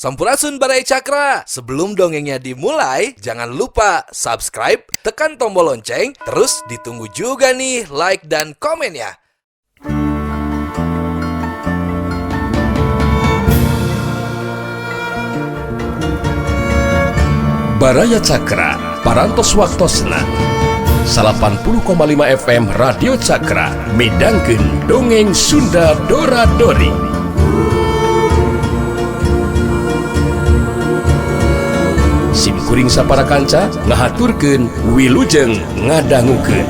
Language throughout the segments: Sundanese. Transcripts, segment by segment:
Sampurasun, Baraya Cakra. Sebelum dongengnya dimulai, jangan lupa subscribe, tekan tombol lonceng, terus ditunggu juga nih like dan komennya. Baraya Cakra, Parantos Waktosna 80,5 FM Radio Cakra midangkeun dongeng Sunda Dora Dori. Sim kuring sapara kanca ngahaturkeun wilujeng ngadangukeun.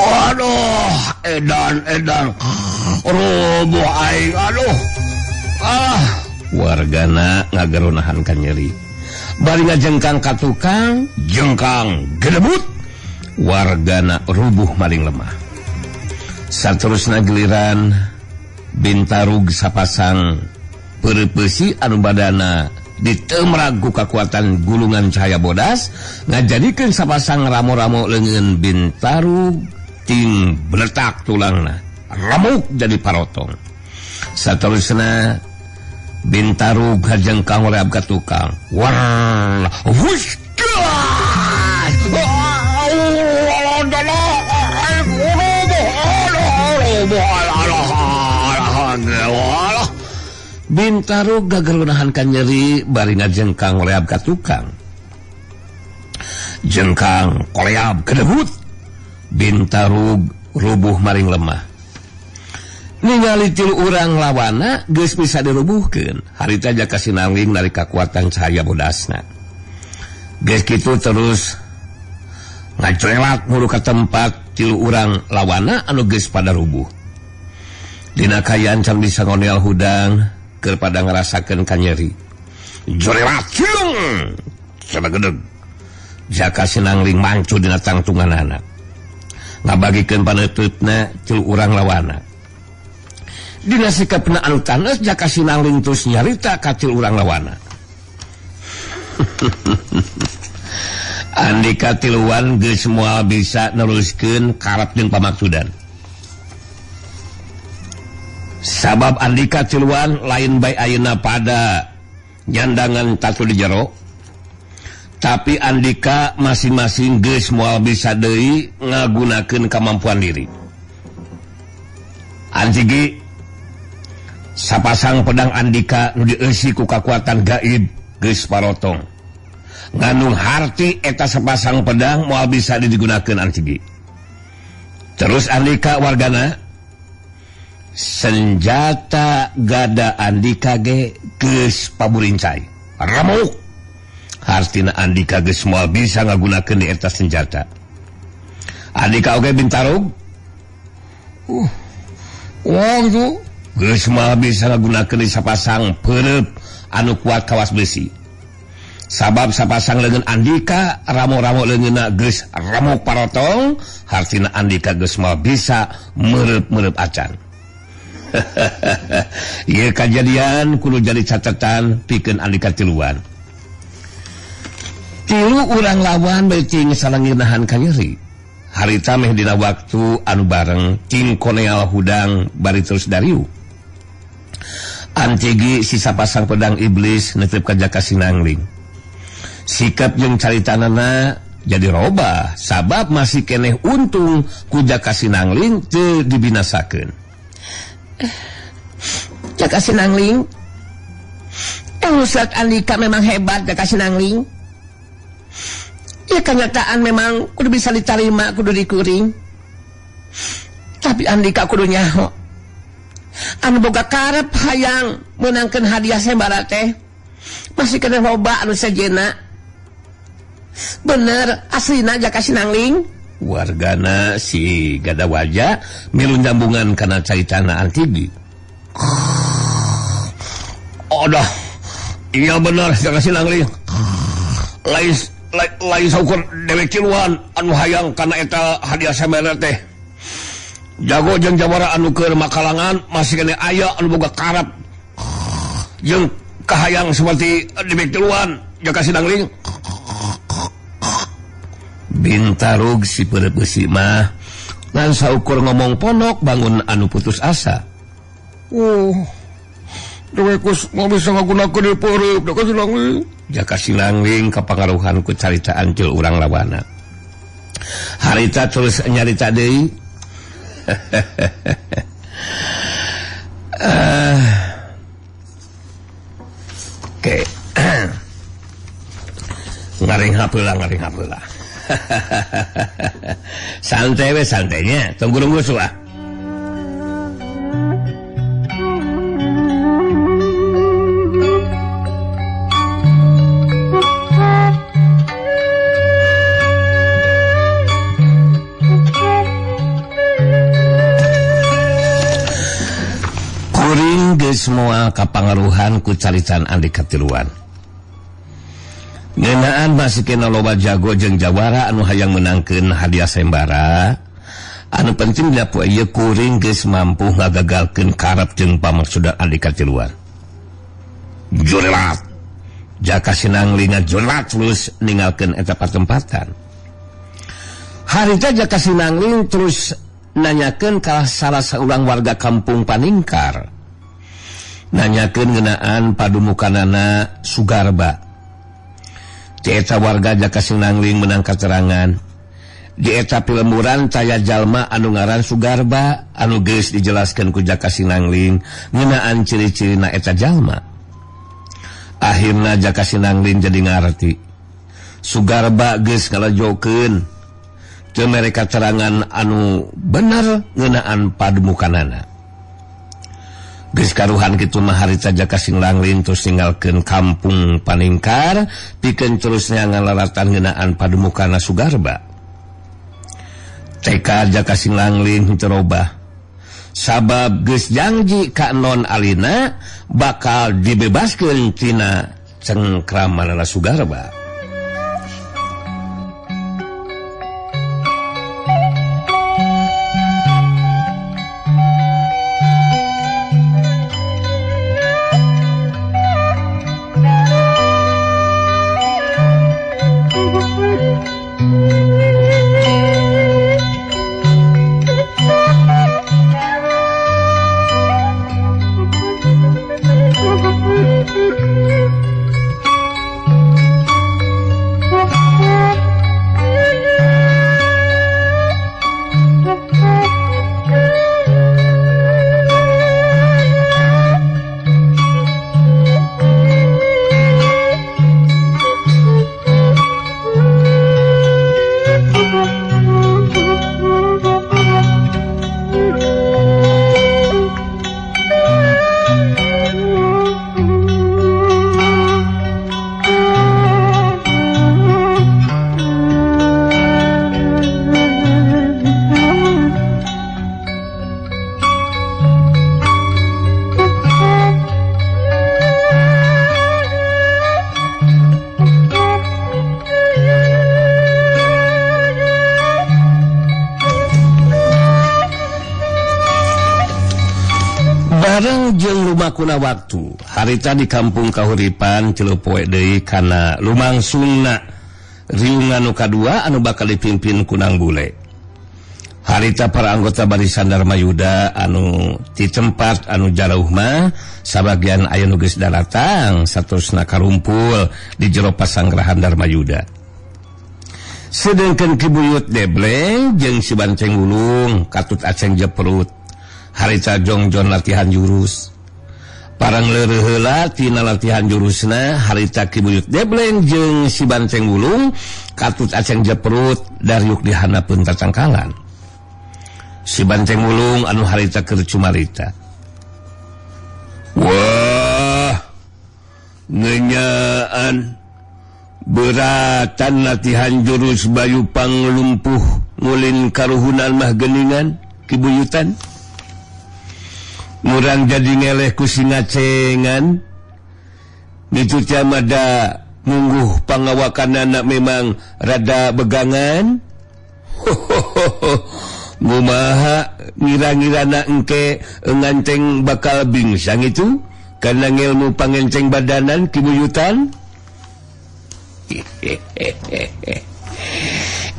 Aduh, edan edan rubuh aing, aduh. Ah, wargana ngageronahan ka nyeri. Bari ngajengkang ka tukang, jengkang gedebut. Wargana rubuh maling lemah. Saterusna giliran Bintarug sapasang peureup beusi anu badana ditemrag ku kakuatan gulungan cahaya bodas ngajadikeun sapasang ramo-ramo leungeun Bintarug ting beletak tulangna remuk jadi parotong. Saterusna Bintarug ngajengkang oleh ka tukang. War, wush, Bintarug gagarunahan ka nyeri bari ngajengkang koleab ka tukang. Jengkang koleab kedebut. Bintarug rubuh maring lemah. Ningali tilu urang lawana geus bisa dirubuhkeun. Harita Jaka Sinangling narik kakuatan cahaya bodasna. Geus kitu terus ngacoelat muru ka tempat tilu urang lawana anu geus pada rubuh. Dina kaayaan can bisa ngonel hudang keur pada ngarasakeun kanyeri. Jorelat ciung cenah gedeg. Jaka Sinangling mancu dina tangtunganana. Ngabagikeun paneuteup-na tilu urang lawana. Dina sikapna anu tanes Jaka Sinangling terus nyarita ka tilu urang lawana. Andika tiluan geus moal bisa neruskeun karep jeung pamaksudan. Sabab andika tiluan lain bae ayeuna pada nyandangan tatu di jero, tapi andika masing-masing geus moal bisa deui ngagunakeun kamampuan diri. Anjigi sapasang pedang andika nu dieusi ku kakuatan gaib geus parotong. Ngandung harti eta sapasang pedang moal bisa digunakeun anjigi. Terus andika wargana senjata gada andika ge geus paburincai remuk. Hartina andika geus moal bisa ngagunakeun di eta senjata. Andika oge Bintarug wah gitu geus moal bisa ngagunakeun di sapasang peureub anu kuat kawas besi. Sabab sapasang leungeun andika ramo-ramo leungeunna geus remuk parotong, hartina andika geus moal bisa meureub-meureub acan. Ieu kajadian kudu jadi catatan pikeun andika tiluan. Tilu urang lawan beuting salangir nahan kanyeri. Harita meh dina waktu anu bareng ting koneal hudang bari terus dariu. Antigi sisa pasang pedang iblis netep ka Jaka Sinangling. Sikap jeung caritanana jadi robah sabab masih keneh untung ku Jaka Sinangling teu dibinasakeun. Jaka Sinangling, Ustaz andika memang hebat Jaka Sinangling. Ya kenyataan memang kudu bisa diterima, kudu dikuring. Tapi andika kudu nyaho. Anu boga karep hayang meunangkeun hadiah sembara teh masih kena loba anu sejenna. Bener aslina Jaka Sinangling. Wargana si gada wajah milu nyambungan kana caritana Antigi. Oh dah, iya bener Jaka Sinangling. Lain saukur dewek tiluan anu hayang kana eta hadiah samere teh. Jago jeung jawara anu keur makalangan masih keneh aya anu boga karep jeung kahayang seperti dewek tiluan Jaka Sinangling. Bintarug si peureut beusi mah ngan saukur ngomong ponok bangun anu putus asa. Oh, dewek geus moal bisa ngagunakeun ieu peureut Jaka Sinangling. Jaka Sinangling kapangaruhan ku carita ancul urang lawana. Harita terus nyarita deui. Oke. Ngaring hapeula. Santai we santainya, tunggu nunggu suah. Semua kapangaruhan ku caritan Andika tiluan. Ngeunaan masih kena loba jago jeung jawara anu hayang menangkeun hadiah sembara. Anu penting dina poe ieu kuring geus mampu ngagagalkeun karep jeung pamaksudan Andika tiluan. Jurelat. Jaka Sinangling ngajurelat terus ninggalkeun eta patempatan. Harita Jaka Sinangling terus nanyakeun ka salah saurang warga kampung Paningkar. Nanyakeun ngeunaan padumukanana Sugarba. Di eta warga Jaka Sinangling menang katerangan. Di eta pilemburan taya jalma anu ngaran Sugarba anu geus dijelaskeun ku Jaka Sinangling ngeunaan ciri-cirina eta jalma. Akhirna Jaka Sinangling jadi ngarti. Sugarba geus ngalajokeun teu mere katerangan anu bener ngeunaan padumukanana. Geus karuhan kitu mah harita Jaka Sinangling terus ninggalkeun kampung Paningkar pikeun terus neangan lalatan ngeunaan padumukanna Sugarba. Tekad Jaka Sinangling henteu robah. Sabab geus janji ka Non Alina bakal dibebaskeun tina cengkramanana Sugarba. Bareng jeung lumakuna waktu harita di kampung Kahuripan tilu poe deui kana lumangsungna riungan nu kadua anu bakal dipimpin ku Nang Bule. Harita para anggota barisan Darmayuda anu di tempat anu jarauh mah sabagian aya nu geus daratang saterusna karumpul di jero pasanggrahan Darmayuda. Sedengkeun Ki Buyut Debleng jeung si Banceng Wulung katut Aceng Jeprut harita jongjon latihan jurus. Parang leureuh heula tina latihan jurusna harita Ki Buyut Debleng jeung si Banceng Wulung katut Aceng Jeprut dariuk di handapeun tatangkalan. Si Banceng Wulung anu harita keur cumarita. Wah, ngenyaan beratan latihan jurus bayu panglumpuh ngulin karuhunan mah geningan Ki Buyutan. Murang jadi ngeleh ku singacengan. Nitu camada Mungguh pangawakanana memang rada begangan. Ngumaha ngira-ngirana engke nganceng bakal bingsang itu karena ngilmu pangenceng badanan kibuyutan.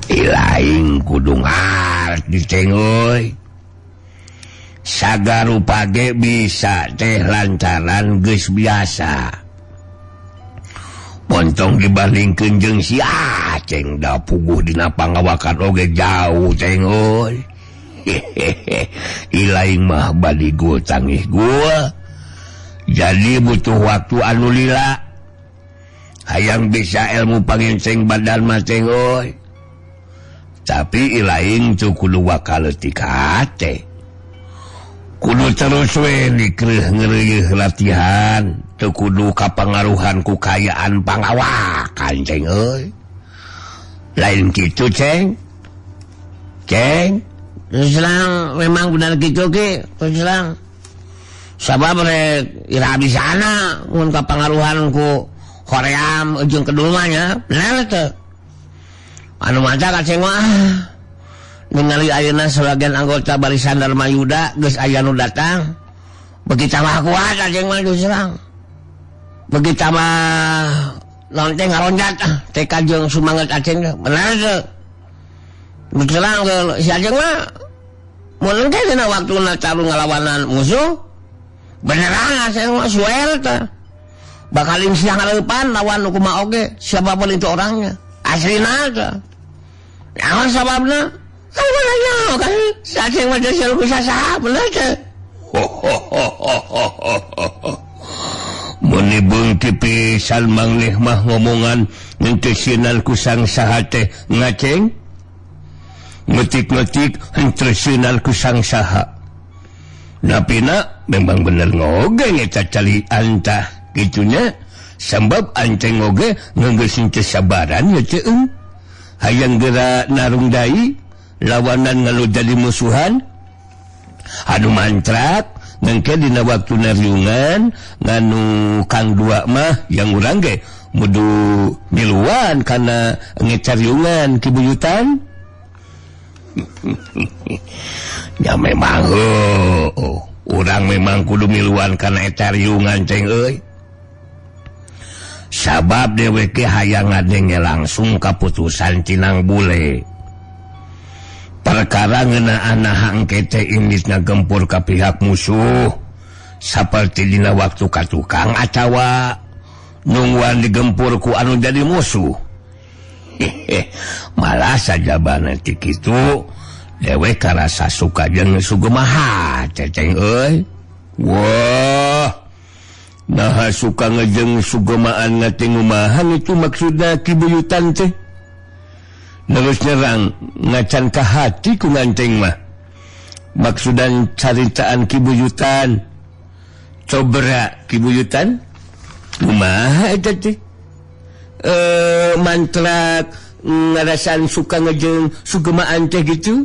Ilaing kudu ngarti ceng euy. Sagarupa ge bisa teh lantaran geus biasa. Pontong dibandingkeun jeung si Aceng da puguh dina pangawakan oge jauh ceng euy. Ilaing mah badi gul tangih gul. Jadi butuh waktu anu lila. Hayang bisa ilmu pangenceng badan mah ceng euy. Tapi ilaing teu kudu wakal leutik hate. Kudu terus we dikreuh ngeureuh latihan, teu kudu kapangaruhan ku kayaan pangawakan ceng euy. Lain kitu ceng. Ceng, terus memang benar kitu ki, terus terang. Sabab rek ira bisana mun kapangaruhan ku hoream jeung kedul mah nya, bener teu? Anu maca kaceng mah ningali ayeuna sebagian anggota barisan Dharma Yuda geus aya nu datang, beuki tambah kuat aceng mah geus serang. Beuki tambah naon teh ngaronjat tekad jeung sumanget aceng teh, bener teu? Geus serang si aceng mah mun engke dina waktuna tarung ngalawanan musuh, beneran aceng mah suel teh. Bakal siang ngaleupan lawan nu kumaha oge, siapapun itu orangnya. Aslina teh. Naon sababna? Kan si Aceng mah teu bisa saha bener teh. Mun beungti pisan manglih mah ngomongan henteu sieun ku sangsaha teh ngaceng. Ngetik-ngetik henteu sieun ku sangsaha. Napina memang bener ngoge eta cali antah kitunya. Sabab anceng oge ngeunggeus henteu sabaran ye ceung. Hayang geura narung dai lawanan ngalu jadi musuhan. Anu mantrak nengke dina waktu nariungan nganu kang dua mah yang urang ge mudu miluan kana ngecariungan kibuyutan. Ya memang oh, urang memang kudu miluan kana ecariungan ceng euy. Sabab dheweke hayang ngadenge langsung kaputusan Cinang Bule. Perkara ngeunaan hangke teh inditna gempur ka pihak musuh saperti dina waktu ka tukang atawa nungguan digempur ku anu jadi musuh. Malah sajabana ti kitu dewek karasa suka jeung sugemaha ceceng euy. Wah, naha suka ngejeng sugemaan ngatingumahan itu maksudna kibuyutan teh. Terus nyerang ngacan ka hati ku nganceng mah. Maksudan caritaan kibuyutan. Cobra kibuyutan kumaha eta teh? Mantra ngarasan suka ngejeng sugemaan teh gitu.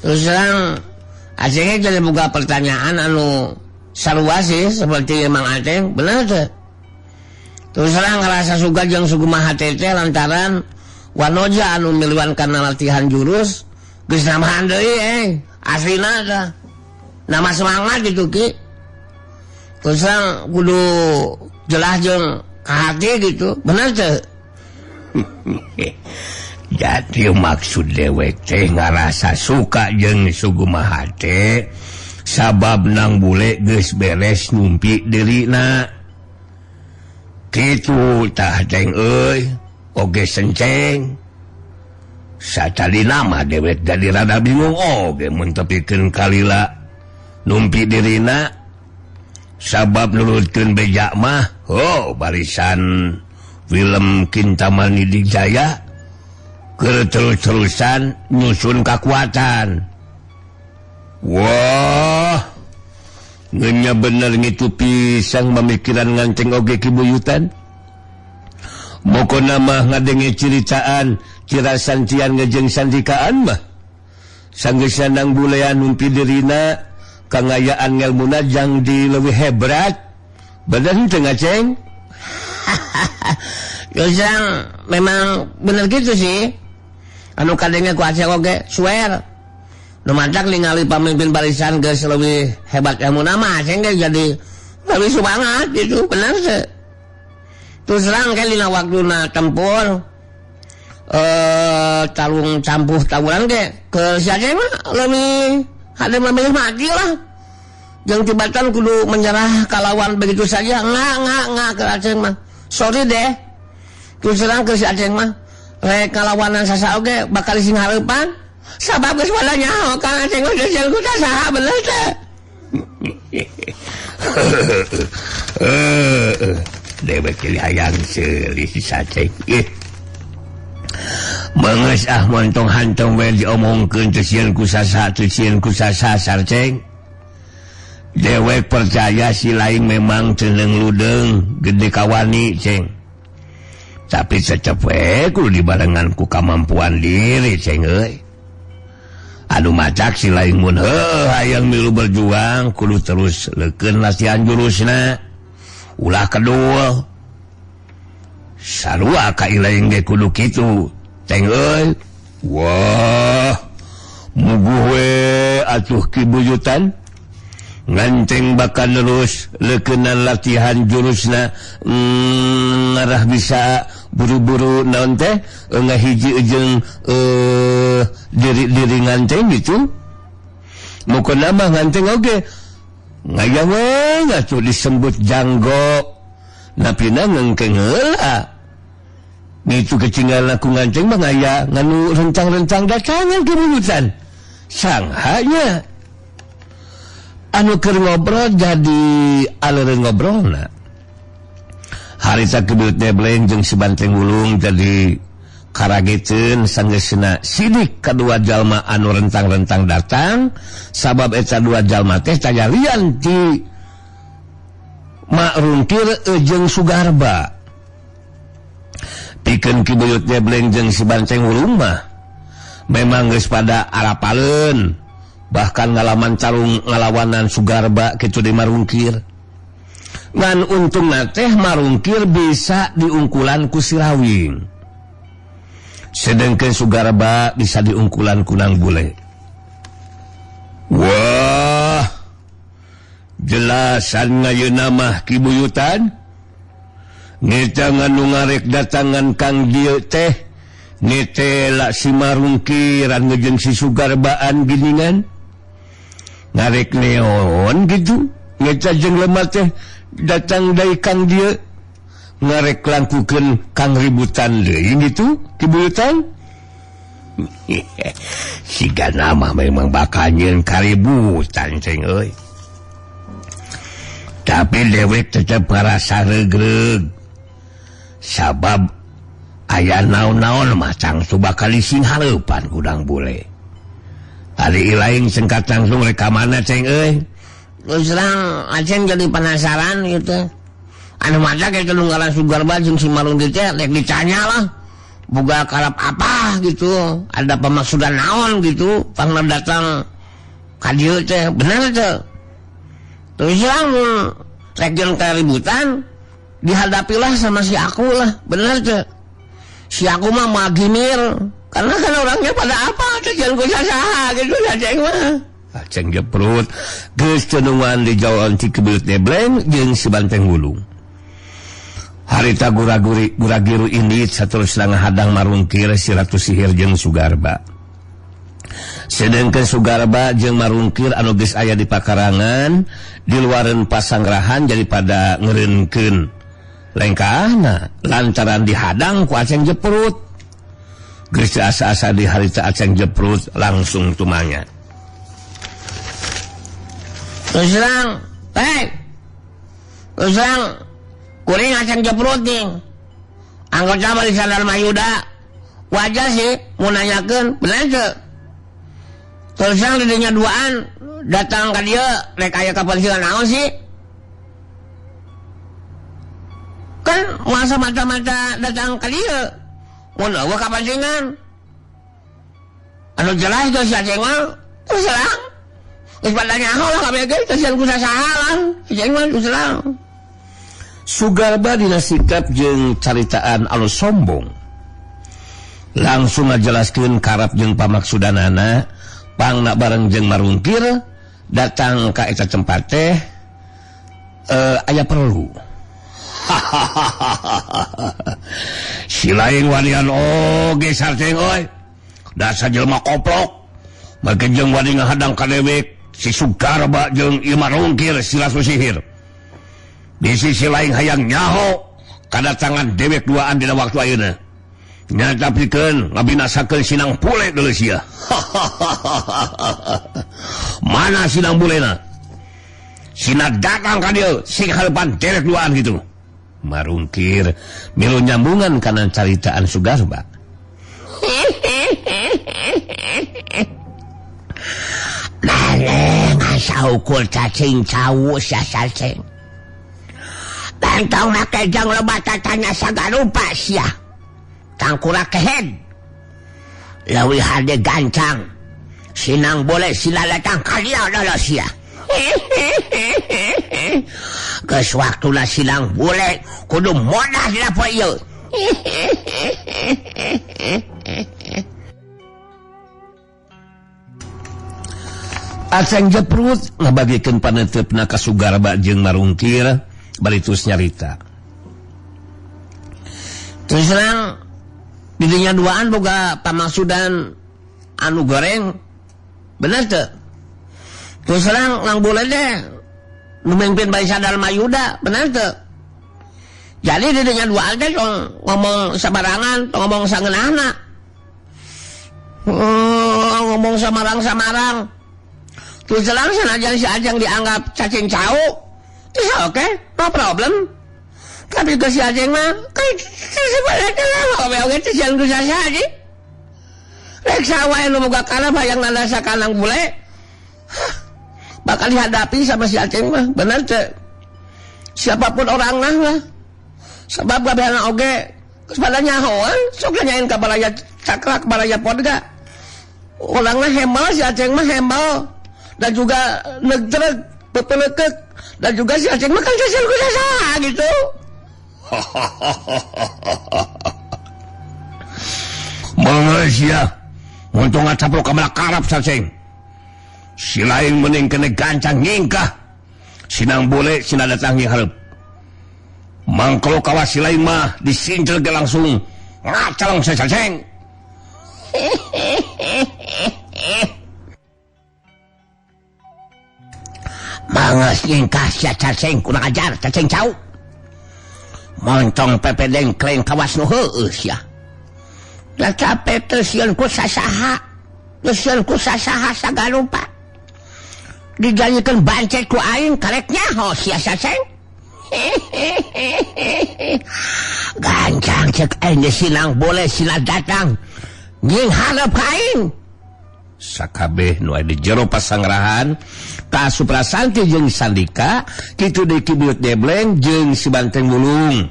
Terus terang acengnya jadi buka pertanyaan anu sarua sih seperti emang aceng bener teh. Terus terang ngerasa suka jeung sugemaha teh lantaran wanoja anu miluan kana latihan jurus geus nambahan deui aslina teh. Nama semangat gitu ki. Terus terang kudu jelas jeung ka hati gitu, bener teh. Jadi maksud dewek teh ngarasa suka jeung sugemaha teh sabab nang bule geus beres numpi dirina. Kitu tah ceng euy, oge senceng. Sacalina mah dewek jadi rada bingung oge mun tepikeun kalila numpi dirina. Sabab nurutkeun beja mah, oh barisan film Kintamani Dijaya keur terus-terusan nyusun kakuatan. Wah, ngenya bener ngitu pisang memikiran nganceng oge kibuyutan. Mokona mah ngadenge ciritaan cirasan cian ngejeng sandikaan mah. Sanggeus nang bulean numpi dirina kangayaan ngelmuna jang di leuwih hebrat. Bener henteu ngaceng? Terus memang bener gitu sih. Anu kadenge ku Aceng oge swear. Nu matak ningali pamimpin barisan geus leuwih hebat ilmuna mah Aceng ge jadi lebih semangat gitu, bener sih. Terus terang kan dina waktuna tempur tarung campuh tawuran ge ke si Aceng mah lebih ada memilih mati lah. Jeung tibatan kudu menyerah kalawan begitu saja enggak ke Aceng mah. Sorry deh. Terus terang ke si Aceng mah rek kalawanan sasa oge bakal sing hareupan. Sabab geus pada nyaho Kang Aceng mah geus ku saha bener teh. Dewek jadi hayang seuli si Aceng. Mengeus ah montong hantong we diomongkeun teu sieun ku sasa teu sieun ku sasa sarceng. Dewek percaya si lain memang ceneng ludeng gede kawani ceng. Tapi tetep we kudu dibarengan ku kamampuan diri ceng euy. Anu macak si lain mun heuh hayang milu berjuang kudu terus leukeun latihan jurusna. Ulah kedul. Sarua ka ilaing ge kudu kitu ceng euy. Wah, muguh we atuh kibuyutan. Nganteng bakal terus leukeunnan latihan jurusna ngarah bisa buru-buru naon teh ngahiji jeung diri-diri nganteng gitu. Mukona mah nganteng oge ngayang we atuh disebut janggo napina ngengkeng heula. Gitu ketinggalan aku nganteng mah ngaya nganu rencang-rencang datangan ke buyutan. Sanghanya anu keur ngobrol jadi aleureun ngobrolna. Harita kebeut debleng jeung si Banteng Wulung jadi karageteun sanggeusna sidik kadua jalma anu rentang-rentang datang sabab eta dua jalma teh tayalian ti Mak Rungkir jeung Sugarba. Pikeun Ki Buyut Debleng jeung si Banteng Wulung mah memang geus pada arapaleun bahkan ngalaman carung ngalawanan Sugarba kitu di Marungkir. Ngan untungna teh Marungkir bisa diungkulan ku Sirawing. Sedengkeun Sugarba bisa diungkulan ku Nang Bule. Wah, jelasan ngayeuna mah Ki Buyutan. Ngecangan nu ngarek datangan kang dieu teh ngetela si Marungkiran ngejeng si Sugarbaan giningan. Ngarek neon gitu ngeca jeung lemah teh datang dari kang dieu ngarek langkukeun kang ributan deui gitu kibuyutan. Siga nama memang bakal nyeun kaributan ceng euy. Tapi dewek tetep ngarasa regreg sabab aya naon-naon mah cangsu bakal sing hareupan kudang bule. Ari lain sengkat langsung rek ka mana ceng euy. Terus terang Aceng jadi penasaran gitu. Anu maca kayak nunggalan Sugarba jeung si Marungkir teh rek ditanya lah. Boga karep apa gitu, ada pemaksudan naon gitu, pangna datang ka dieu teh, bener teh. Terus terang rek jeung keributan dihadapilah sama si aku lah, bener teh. Si aku mah magimir. Karena kan orangnya pada apa tuh ku saha gitu Aceng mah. Aceng jeprut geus cenungan di jauhan ti Kebeut Debleng jeung si Banteng Wulung. Harita gura-giru indit saterusna ngahadang Marungkir si Ratu Sihir jeung Sugarba. Sedengkeun Sugarba jeung Marungkir anu geus aya di pakarangan di luareun pasangrahan jadi pada ngeureunkeun lengkahna lantaran dihadang ku Aceng Jeprut. Geus asa-asa di harita Aceng Jeprut langsung tumanya. Terus terang, hei, terus terang, kuring Aceng Jeprut nih. Anggota Barisan Dharma Yuda, wajar sih mau nanyakeun, bener teu? Terus terang didinya duaan datang ka dieu rek aya kapentingan naon sih? Kan masa mata-mata datang ka dieu. Mun eueuh kapancingan. Anu jelas geus si Aceng mah terus terang. Geus pada nyaho lah kabeh ge teu sieun ku sasaha lah. Si Aceng mah terus terang. Sugarba dina sikap jeung caritaan anu sombong. Langsung ngajelaskeun karep jeung pamaksudanana, pangna bareng jeung Marungkir datang ka eta tempat teh aya perlu. Si lain wanian oge sarceng euy. Dasar jelema koplok. Make jeung wani ngahadang ka dewek si Sugarba jeung ieu Marungkir si Ratu Sihir. Di sisi lain hayang nyaho kadatangan dewek duaan dina waktu ayeuna. Nyata pikeun ngabinasakeun Sinang Pule deuleu sia. Mana Sinang Bulena? Sina datang ka dieu sing hareupan dewek duaan gitu. Marungkir milu nyambungan kana caritaan Sugarba. Maneh ngasaukur cacing cau sia cacing. Bantong make jang loba tatanya sagarupa sia. Tangkura kehed. Leuwih hade gancang. Sinang boleh sila datang ka dieu dolo sia. Geus waktuna Sinang boleh kudu modah dina poe ieu. Aceng Jeprut ngabagikeun paneuteup ka Sugarba jeung Marungkir bari terus nyarita. Terus terang didinya duaan boga pamaksudan anu goreng bener teu? Terus terang lang boleh deh nu mimpin Bangsa Dharma Yuda bener teu? Jadi didinya duaan teh ngomong sabarangan, ngomong sangeunahna. Ngomong samarang-samarang. Terus terang sanajan si Ajeng dianggap cacing cau, terus oke, no problem. Tapi ke si Ajeng mah, sebenarnya oke teh sian ku saha sih. Rek saha nu boga kalah hayang nandasa kanang bule. Bakal dihadapi sama si Aceng mah, bener teh. Siapapun orangna mah. Sebab kabehana oge geus pada nyaho, sok nanyain ka balaya cakrak, balaya podga. Orangna hemal si Aceng mah hemal. Dan juga negdreg, pepelekek, dan juga si Aceng mah kan sasian ku saha gitu. Mangga sia, untung ngacaplok ka karap saceng. Si lain mending kena gancang nyingkah. Sinang boleh sina datang hareup. Mangklo kawas si lain mah disincel ge langsung ngacalong saceng. Manges nyingkah sia cacing kurang ajar cacing cau. Moncong pepe dengkleng kawas nu heueuh sia. Da capek teu sieun ku sasaha. Teu sieun ku sasaha sagarupa. Dijanjikeun bancet ku aing karek nyaho sia cacing. Gancang cek aing Sinang boleh sila datang. Nying hareup ka aing. Sakabeh nu aya di jero pasangrahan ka Suprasanti jeung Sandika kitu deui Ki Buyut Debleng jeung si Banteng Bulung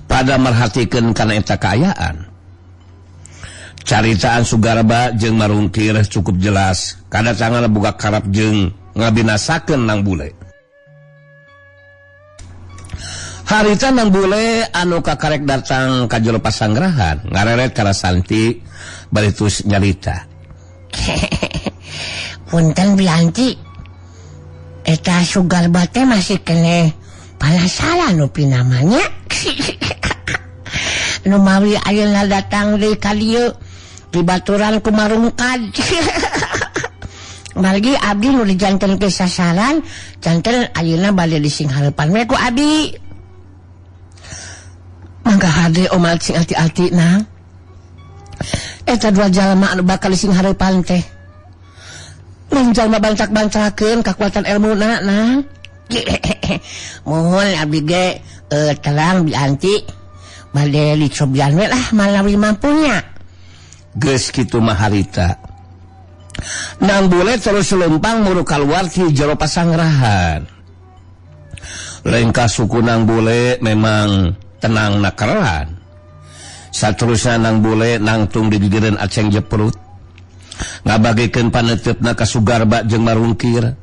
pada merhatikeun kana eta kaayaan. Caritaan Sugarba jeung Marungkir cukup jelas kadatangan boga karep jeung ngabinasakeun Nang Bule. Harita Nang Bule anu kakarek datang ka jero pasangrahan ngareret ka Santi bari terus nyarita. Punten Bianti, eta Sugarba teh masih keneh panasaran nu pinamanya. Nu mawi ayeuna datang deui ka dieu dibaturan ku Marungkad. Margi abdi nu dijantenkeun sasaran, janten ayeuna bade disinghareupan we ku abdi. Mangga hade omal sing ati-ati nang. Eta dua jalma anu bakal sing hareupan teh. Lain jalma bancak-bancakeun kakuatan elmuna nang. Mohon abdi ge terang Bianti bade dicobian we lah malawi mampunya. Geus kitu mah harita. Nang Bule terus lempang muru kaluar ti jero pasangrahan. Lengkah suku Nang Bule memang tenang nakeran. Saterusna Nang Bule nangtung di gigireun Aceng Jeprut. Ngabagikeun paneuteup ka Sugarba jeung Marungkir.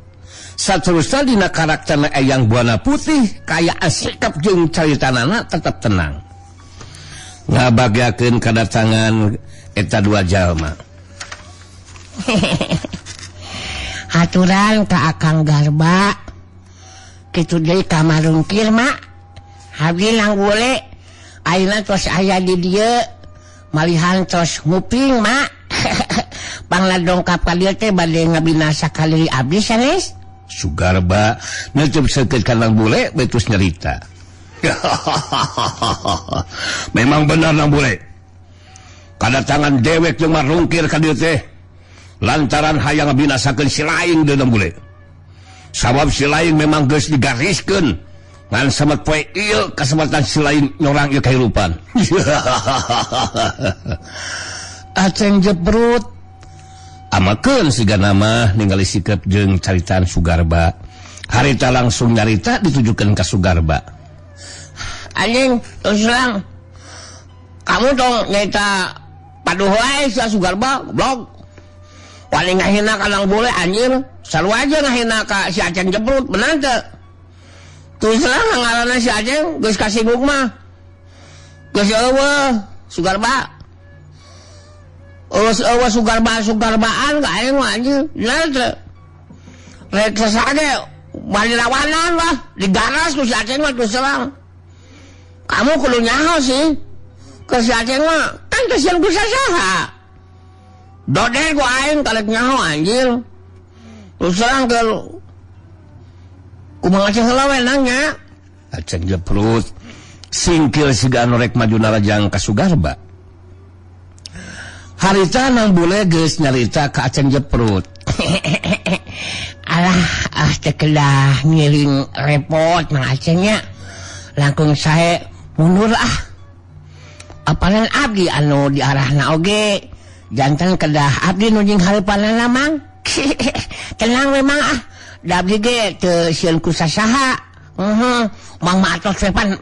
Saterusna dina karakterna Eyang Buana Putih kaya sikap jeung caritanana tetap tenang. Ngabagyakeun kadatangan eta dua jalma. Aturan ka Akang Garba kitu deui ka Marungkir mak. Abdi nang bule ayeuna tos aya di dieu malihan tos nguping mak. Pangna dongkap ka dieu teh bade ngabinasa ka deui abdi sanes. Sugarba neuteub seukeut ka Nang Bule betus nyarita. Memang benar Nang Bule. Kadatangan dewek jeung Marungkir ka dieu teh lantaran hayang ngabinasakeun si Laing deui Nang Bule. Sabab si Laing memang geus digariskeun ngan samet poe ieu kasempatan si Laing nyorang ieu kahirupan. Aceng Jeprut amakeun siga nama ningali sikap jeung caritaan Sugarba. Harita langsung nyarita ditujukeun ka Sugarba. Anjing, terus terang. Kamu dong nyarita paduh wae sia Sugarba, goblok. Paling ngahina ka Nang Bule anjir. Sarua aja ngahina ka si Aceng Jeprut, bener teu? Terus terang ngaranna si Aceng geus kasinggung mah. Geus eueuh Sugarba. Eueuh eueuh Sugarba Sugarbaan ka aing mah anjir. Bener teu? Rek sasage bari lawanan lah, digaras ku si Aceng mah terus terang. Kamu kudu nyaho sih. Ke si Aceng mah kan kasihan ku sasaha. Doder ku aing kalek nyaho anjir. Terus terang ke kumaha Aceng heula we nanya. Aceng Jeprut singkil siga anu rek maju narajang ka Sugarba. Harita Nang Bule geus nyarita ka Aceng Jeprut. Alah, ah teu kedah ngiring repot Mang Acengnya. Langkung sae mundur ah. Apanan abdi anu diarahna oge. Jantan kedah abdi nu jeung hareupanana Mang. Tenang memang ah. Da abdi ge teu sieun ku sasaha. Mang mah atos we pan.